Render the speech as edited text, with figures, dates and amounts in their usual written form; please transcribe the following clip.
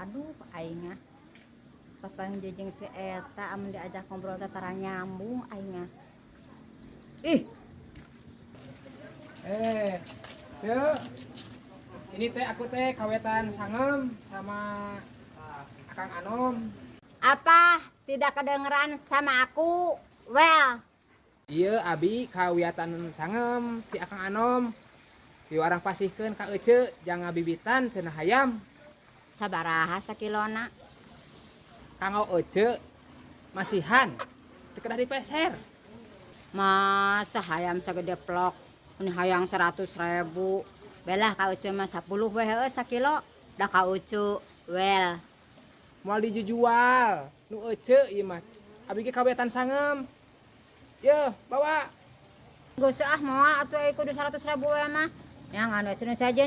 Aduh, aing ah. Papanggih jeung si eta, amun diajak ngobrol teh tara nyambung aing ah. Ih. Eh, Ceu. Ini teh aku teh kawitan sanggem sama Akang Anom. Apa? Tidak kedengeran sama aku. Well. Iya, abi kawitan sanggem ti Akang Anom. Piwarang pasihkeun ka Ece jang ngabibitan cenah hayam. Sabaraha sakilona? Kanggo Ece masihan. Teu kedah dipeser. Masa hayam sagede plok ini hayang 100 ribu? Belah ka Ucu mah 10 we heueuh sakilo. Da ka Ucu well. Moal dijual nu Ece ieu mah. Abi ge kawitan sanggem. Yeuh, bawa. Geus ah, moal atuh, kudu 100 ribu we mah. Yang anu cenah cajen.